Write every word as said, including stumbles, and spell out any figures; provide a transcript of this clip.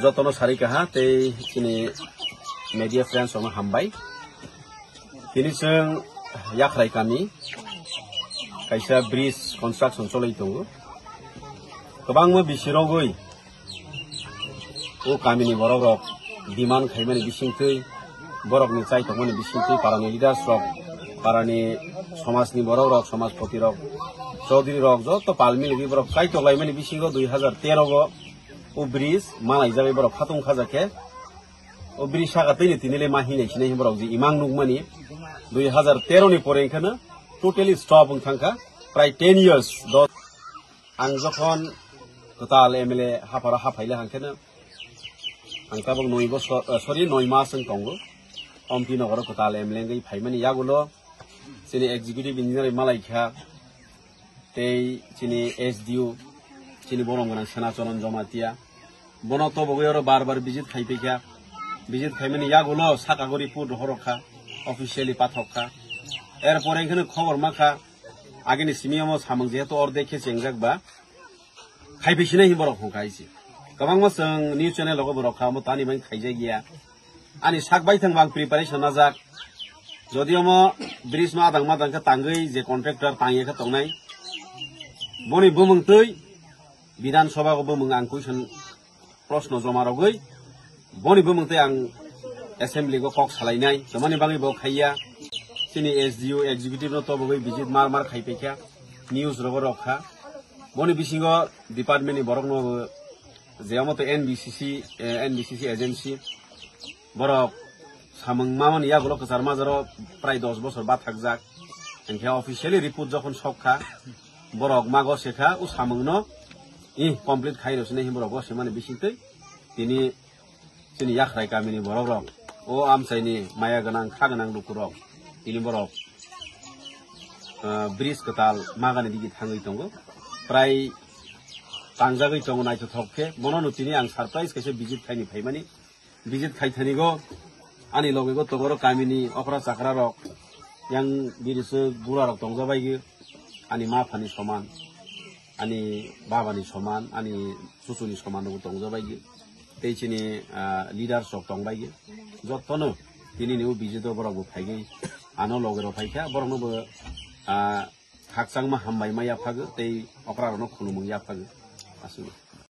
Jotono sari kaha tei chini media friends rokno hambai. Tini chwng Yakhrai kami kaisa bridge construction cholwi tongo. Kwbangma bisirogwi o kamini borok rok demand khaimani bisingtwi, borokni chai tongmani bisingtwi, parani leaders rok, parani somajni borok rok, somajpoti rok, chaudhuri rok joto pal miligwi borok kaitok laimani bisingo dui hazar tero o o bridge malaijagwi borok khatung khajakhe o bridge saka tini tini le ma hinai sinai borok je imang nukmani dui hazar tero ni pore enkheno totally stop wng thangkha prai ten years do. Ang jokhon kwtal M L A hapharo haphaile hangkheno ang tabuk noi bosor, eh, sorry, noi mas wng tongo. Ompi nogoro kwtal M L A wngwi phaimani yagulo chini executive engineer malaikha tei chini S D O, chini borom gwnang Senacharan Jamatia. Bono tobogwi oro bar bar visit khai phaikha. Visit khaimani yagulo saka gori report rohorokha, officially pathokha. Erpore enkheno khobor makha, agini simi omo samung jehetu ordek khe chengjak ba, khai phi sinai hin borok hongkha hai se. Kwbangma chwng news channel rogo borok kha, omo tani bai khaijak ya. Ani sak bai thang bang preparation najak. Jodi omo bridge no adang madang khe tangwi je contractor tangya khe tongnai. Boni bumung twi Bidhan Sabha o bumung ang question proshno joma rogwi boni bumung twi ang assembly go kok salainai. Jomani bagwi bo khaiya. Chini S D O executive no tobogwi visit mar mar khai paikha. News rogo rok kha. Boni bisingo department ni borok no je omo to N B C C, eh, N B C C agency borok samung mamani yagulo kwchar majaro prai dos bosor bathakjak. Hinkhe officially report jokhon sok kha, borok mago se kha, o samung no, ih, complete khai rw sinai hin borok go se mani bisingtwi tini chini Yakhrai kamini borok rok, o amchaini maya gwnang, kha gwnang lukurok, tini borok, ah, bridge kwtal magani digi thangwi tongo. Prai tangjagwi tongo naithothok khe. Bono no tini ang surprise kaisa visit khaini phaimani. Visit khai thani go ani loge go tongoro kamini okra chakra rok, yang bini se bura rok tongjabaigi, ani ma phani soman, ani baba ni soman, ani chuchu ni soman rok tongjabaigi. Tei chini, ah, leaders rok tongbaigi. Jotono tini ni o visit o borok bo phaigwi ano loge rok phaikha, borok no bo, ah, khakchangma hambai ma yaphago tei okra rok no khulumung yaphago. Aswk.